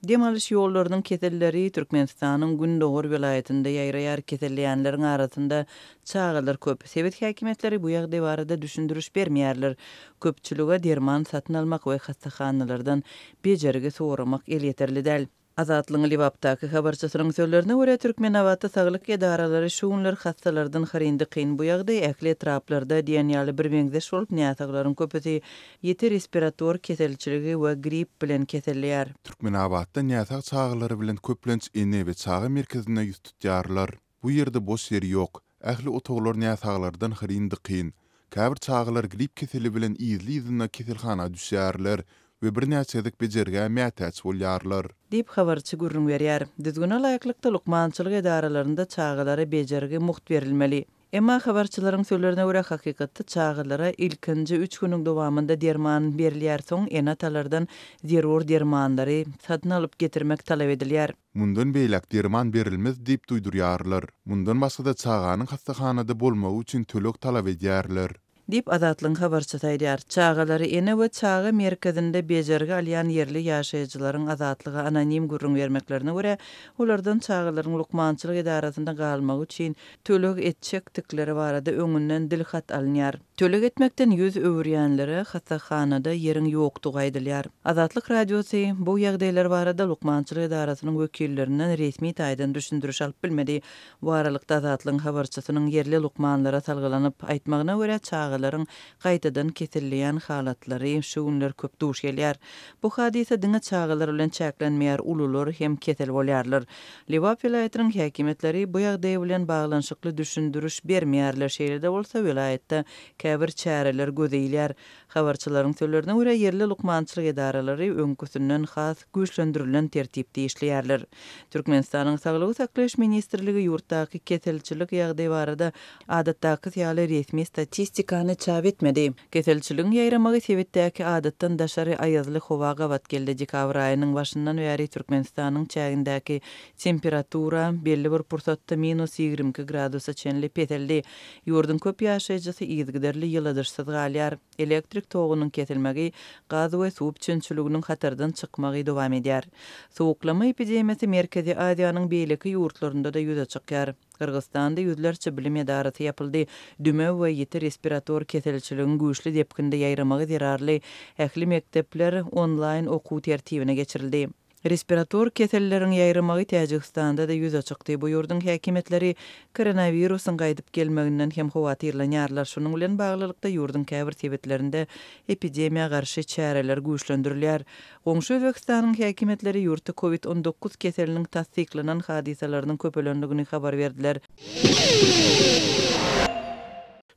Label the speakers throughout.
Speaker 1: Dem alyş ýollarynyň keselleri Türkmenistanyň gündogar welaýatynda ýaýraýar, keselleýänleriň arasynda çagalar köp. Sebit häkimiýetleri bu ýagdaý barada düşündiriş bermeýärler. Köpçülige derman satyn almak we hassahanalardan bejergi soramak elýeterli däl. Azatlygyň Lebapdaky habarçysynyň sözlerine görä, Türkmenabatda saglyk edaralary şu günler hassalardan hyryn-dykyn. Bu ýagdaý ähli etraplarda diýen ýaly birmeňzeş bolup, näsaglaryň köpüsi ýiti respirator keselçiligi we grip bilen keselleýär.
Speaker 2: Türkmenabatda näsag çagalary bilen köplenç ene we çaga merkezine ýüz tutýarlar. Bu ýerde boş ýer ýok, ähli otaglar näsaglardan hyryn-dykyn. Käbir çagalar grip keseli bilen yzly-yzyna keselhana düşýärler we birnäçe gezek bejergä mätäç bolýarlar.
Speaker 1: Diýip, habarçy gürrüň berýär. Düzgüne laýyklykda, lukmançylyk edaralarynda çagalara bejergi mugt berilmeli. Emma habarçylaryň sözlerine görä, hakykatda çagalara ilkinji üç günüň dowamynda derman berilýär, soň ene-atalardan zerur dermanlary satyn alyp getirmek talap edilýär.
Speaker 2: Mundan beýläk derman berilmez diýip duýdurýarlar. Mundan başga-da çaganyň hassahanada bolmagy üçin töleg talap edýärler.
Speaker 1: Diýip, Azatlygyň habarçysy aýdýar. Çagalary ene we çaga merkezinde bejergi alýan ýerli ýaşaýjylaryň Azatlyga anonim gürrüň bermeklerine görä, olardan çagalaryň lukmançylyk edarasynda galmagy üçin töleg etjekdikleri barada öňünden dil hat alynýar. Töleg etmekden ýüz öwürýänlere hassahanada ýeriň ýokdugy aýdylýar. Azatlyk Radiosy bu ýagdaýlar barada lukmançylyk edarasynyň wekillerinden resmi taýdan düşündiriş alyp bilmedi. Bu aralykda, Azatlygyň habarçysynyň ýerli lukmanlara salgylanyp aýtmagyna görä, çagalaryň gaýtadan keselleýän halatlary şu günler köp duş gelýär. Bu hadysa diňe çagalar bilen çäklenmeýär, ulular hem kesel bolýarlar. Lebap welaýatynyň häkimiýetleri bu ýagdaý bilen baglanyşykly düşündiriş bermeýärler, şeýle-de bolsa, welaýatda käbir çäreler göze ilýär. Habarçylaryň sözlerine görä, ýerli lukmançylyk edaralary öňküsinden has güýçlendirilen tertipde işleýärler. Türkmenistanyň Saglygy saklaýyş ministrligi ýurtdaky keselçilik ýagdaýy barada adatdakysy ýaly resmi statistikany çap etmedi. Keselçiligiň ýaýramagy sebitdäki adatdan daşary aýazly howa gabat geldi. Dekabr aýynyň başyndan bäri Türkmenistanyň çägindäki temperatura belli bir pursatda minus 22 gradusa çenli peseldi. Ýurduň köp ýaşaýjysy yzygiderli ýyladyşsyz galýar. Elektrik togunyň kesilmegi, gaz we suw üpjünçiliginiň hatardan çykmagy dowam edýär. Sowuklama epidemiýasy Merkezi Aziýanyň beýleki ýurtlarynda-da ýüze çykýar. Gyrgyzystanda ýüzlerçe bilim edarasy ýapyldy, dümew we ýiti respirator keselçiligiň güýçli depginde ýaýramagy zerarly ähli mekdepler onlaýn okuw tertibine geçirildi. Respirator keselleriň ýaýramagy Täjigistanda-da ýüze çykdy. Bu ýurduň häkimiýetleri koronawirusyň gaýdyp gelmeginden hem howatyrlanýarlar. Şunuň bilen baglylykda, ýurduň käbir sebitlerinde epidemiýa garşy çäreler güýçlendirilýär. Goňşy Özbegistanyň häkimiýetleri ýurtda Covid 19 keseliniň tassyklanan hadysalarynyň köpelendigini habar berdiler.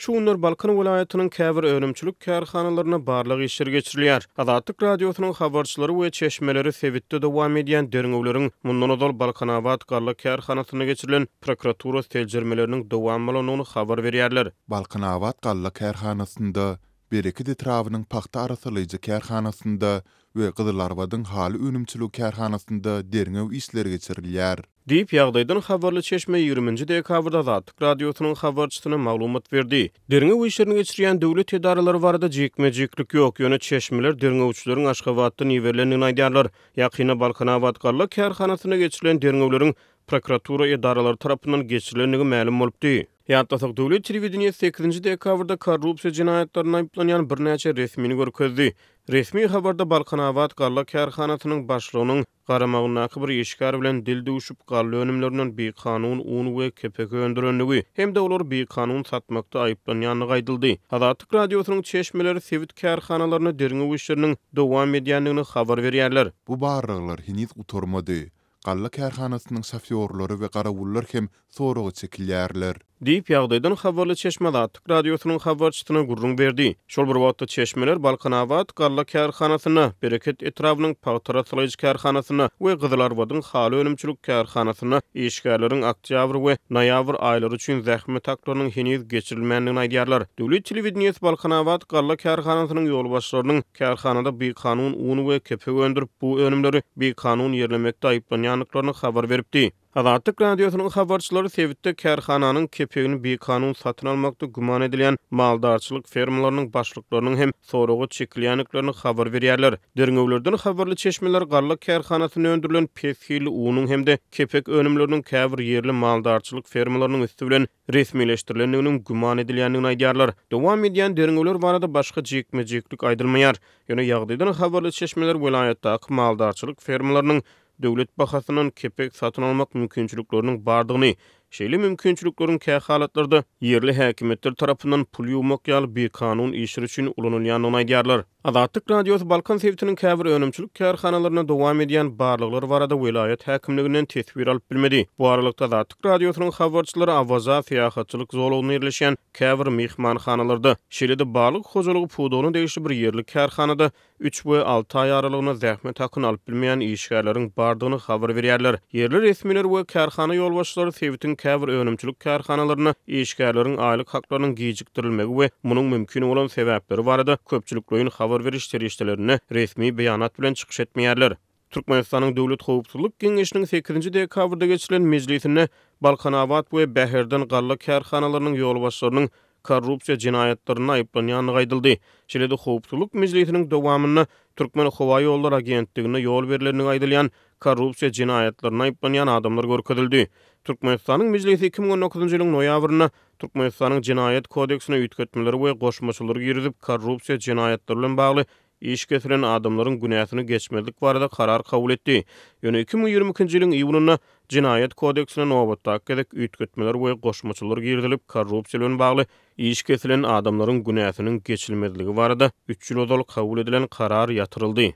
Speaker 3: Şu günler Balkan welaýatynyň käbir önümçilik kärhanalarynda barlag işleri geçirilýär. Azatlyk Radiosynyň habarçylary we çeşmeleri sebitde dowam edýän derňewleriň mundan ozal Balkanabat galla kärhanasynda geçirilen prokuratura seljermeleriniň dowam bolandygyny habar berýärler.
Speaker 2: Balkanabat galla kärhanasynda, Bereket etrabynyň pagta arassalaýjy kärhanasynda we Gyzylarbadyň haly önümçiligi kärhanasynda derňew işleri geçirilýär.
Speaker 3: Diýip, ýagdaýdan habarly çeşme ýigriminji dekabrda Azatlyk Radiosynyň habarçysyna maglumat berdi. Derňew işlerini geçirýän döwlet edaralary barada jikme-jiklik ýok, ýöne çeşmeler derňewçileriň Aşgabatdan iberilendigini aýdýarlar. Ýakynda Balkanabat galla kärhanasynda geçirilen derňewleriň prokuratura edaralary tarapyndan geçirilendigi mälim bolupdy. Ýatlasak, döwlet telewideniýesi sekizinji dekabrda korrupsiýa jenaýatlarynda aýyplanýan birnäçe resmini görkezdi. Resmi habarda Balkanabat galla kärhanasynyň başlygynyň garamagyndaky bir işgär bilen dil düwşüp, galla önümlerinden bikanun un we kepek öndürendigi hem-de olary bikanun satmakda aýyplanýandygy aýdyldy. Azatlyk Radiosynyň çeşmeleri sebit kärhanalarynda derňew işleriniň dowam edýändigini habar berýärler.
Speaker 2: Bu barlaglar heniz gutarmady. Galla kärhanasynyň şofýorlary we garawullar hem soraga çekilýärler.
Speaker 3: Diýip, ýagdaýdan habarly çeşme Azatlyk Radiosynyň habarçysyna gürrüň berdi. Şol bir wagtda, çeşmeler Balkanabat galla kärhanasynda, Bereket etrabynyň pagta arassalaýjy kärhanasynda we Gyzylarbadyň haly önümçilik kärhanasynda işgärleriň oktýabr we noýabr aýlary üçin zähmet haklarynyň heniz geçirilmändigini aýdýarlar. Döwlet telewideniýesi Balkanabat galla kärhanasynyň ýolbaşçylarynyň kärhanada bikanun un we kepek öndürip, bu önümleri bikanun ýerlemekde aýyplanýandyklaryny habar beripdi. Azatlyk Radiosynyň habarçylary sebitde kärhananyň kepegini bikanun satyn almakda güman edilýän maldarçylyk fermalarynyň başlyklarynyň hem soraga çekilýändiklerini habar berýärler. Derňewlerden habarly çeşmeler galla kärhanasynda öndürilen pes hilli unuň hem-de kepek önümleriniň käbir ýerli maldarçylyk fermalarynyň üsti bilen resmileşdirilendiginiň güman edilýändigini aýdýarlar. Dowam edýän derňewler barada başga jikme-jiklik aýdylmaýar. Ýöne ýagdaýdan habarly çeşmeler welaýatdaky maldarçylyk fermalarynyň döwlet bahasyndan kepek satyn almak mümkinçilikleriniň bardygyny, şeýle mümkinçilikleriň kähalatlarda ýerli häkimiýetler tarapyndan pul ýuwmak ýaly bikanun işler üçin ulanylýandygyny aýdýarlar. Azatlyk Radiosy Balkan sebitiniň käbir önümçilik kärhanalarynda dowam edýän barlaglar barada welaýat häkimliginden teswir alyp bilmedi. Bu aralykda, Azatlyk Radiosynyň habarçylary Awaza syýahatçylyk zolagynda ýerleşýän käbir myhmanhanalarda, şeýle-de balyk hojalygy pudagyna degişli bir ýerli kärhanada üç we alty aý aralygynda zähmet hakyny alyp bilmeýän işgärleriň bardygyny habar berýärler. Ýerli resmiler we kärhana ýolbaşçylary sebitiň käbir önümçilik kärhanalarynda işgärleriň aýlyk haklarynyň gijikdirilmegi we munuň mümkin bolan sebäpleri barada köpçülikleýin habar beriş serişdelerinde resmi beýanat bilen çykyş etmeýärler. Türkmenistanyň Döwlet howpsuzlyk geňeşiniň sekizinji dekabrda geçirilen mejlisinde Balkanabat we Bäherden galla kärhanalarynyň ýolbaşçylarynyň korrupsiýa jenaýatlarynda aýyplanýandygy aýdyldy. Şeýle-de howpsuzlyk mejlisiniň dowamynda Türkmenhowaýollary agentliginde ýol berlendigi aýdylýan korrupsiýa jenaýatlarynda aýyplanýan adamlar görkezildi. Türkmenistanyň Mejlisi 2019-njy ýylyň noýabrynda Türkmenistanyň Jenaýat kodeksine üýtgetmeleri we goşmaçalary girizip, korrupsiýa jenaýatlary bilen bagly iş kesilen adamlaryň günäsini geçmezlik barada karar kabul etdi. Ýöne 2022-nji ýylyň iýunynda Jenaýat kodeksine nobatdaky gezek üýtgetmeler we goşmaçalar girizilip, korrupsiýa bilen bagly iş kesilen adamlaryň günäsiniň geçilmezligi barada üç ýyl ozal kabul edilen karar ýatyryldy.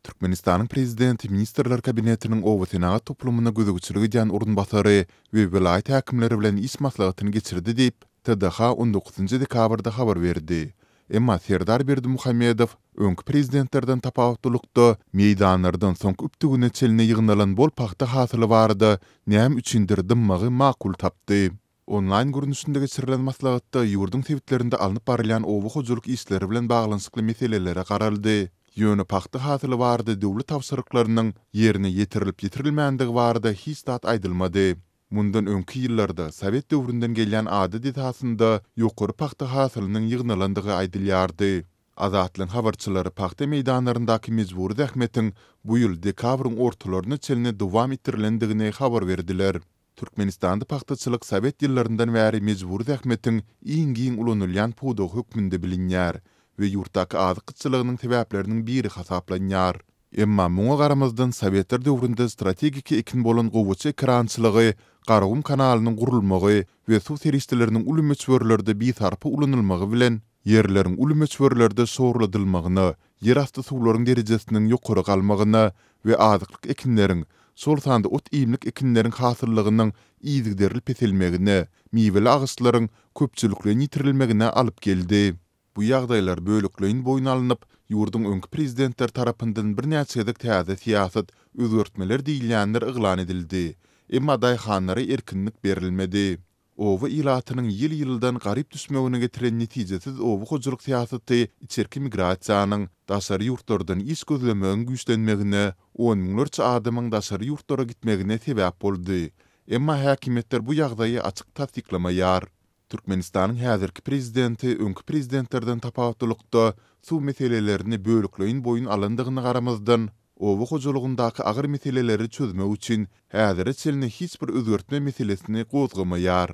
Speaker 2: Türkmenistanyň Prezidenti Ministrler Kabinetiniň obasenagat toplumyna gözegçilik edýän orunbasary we welaýat häkimleri bilen iş maslahatyny geçirdi diýip, TDH on dokuzynjy dekabrda habar berdi. Emma Serdar Berdimuhamedow öňki prezidentlerden tapawutlylykda, meýdanlardan soňky übtügine çenli ýygnalan bol pagta hasyly barada näme üçindir dymmagy makul tapdy. Onlaýn görnüşinde geçirilen maslahatda ýurduň sebitlerinde alnyp barylýan oba hojalyk işleri bilen baglanyşykly meselelere garaldy. Ýöne pagta hasyly barada döwlet tabşyryklarynyň ýerine ýetirilip-ýetirilmändigi barada hiç zat aýdylmady. Mundan öňki ýyllarda sowet döwründen gelýän adat esasynda ýokary pagta hasylynyň ýygnalandygy aýdylýardy. Azatlygyň habarçylary pagta meýdanlaryndaky mejbury zähmetiň bu ýyl dekabryň ortalaryna çenli dowam etdirilendigini habar berdiler. Türkmenistanda pagtaçylyk sowet ýyllaryndan bäri mejbury zähmetiň iň giň ulanylýan pudagy hökmünde bilinýär we ýurtdaky azyk gytçylygynyň sebäpleriniň biri hasaplanýar. Emma muňa garamazdan sowetler döwründe strategiki ekin bolan gowaça ekerançylygy Garagum kanalynyň gurulmagy we suw serişdeleriniň uly möçberlerde bisarpa ulanylmagy bilen ýerleriň uly möçberlerde şorladylmagyna, ýerasty suwlaryň derejesiniň ýokary galmagyna we azyklyk ekinleriň, şol sanda ot-iýmlik ekinleriň hasyllygynyň yzygiderli peselmegine, miweli agaçlaryň köpçülikleýin ýitirilmegine alyp geldi. Bu ýagdaýlar bölekleýin boýun alnyp, ýurduň öňki prezidentleri tarapyndan birnäçe gezek täze syýasat, özgertmeler diýilýänler yglan edildi. Emma daýhanlara erkinlik berilmedi. Oba ilatynyň ýyl-ýyldan garyp düşmegine getiren netijesiz oba hojalyk syýasaty içerki migrasiýanyň, daşary ýurtlardan iş gözlemegiň güýçlenmegine, on müňlerçe adamyň daşary ýurtlara gitmegine sebäp boldy. Emma häkimiýetler bu ýagdaýy açyk tassyklamaýar. Türkmenistanyň häzirki prezidenti öňki prezidentlerden tapawutlylykda suw meselelerini bölekleýin boýun alandygyna garamazdan, oba hojalygyndaky agyr meseleleri çözmek üçin häzire çenli hiç bir özgertme meselesini gozgamaýar.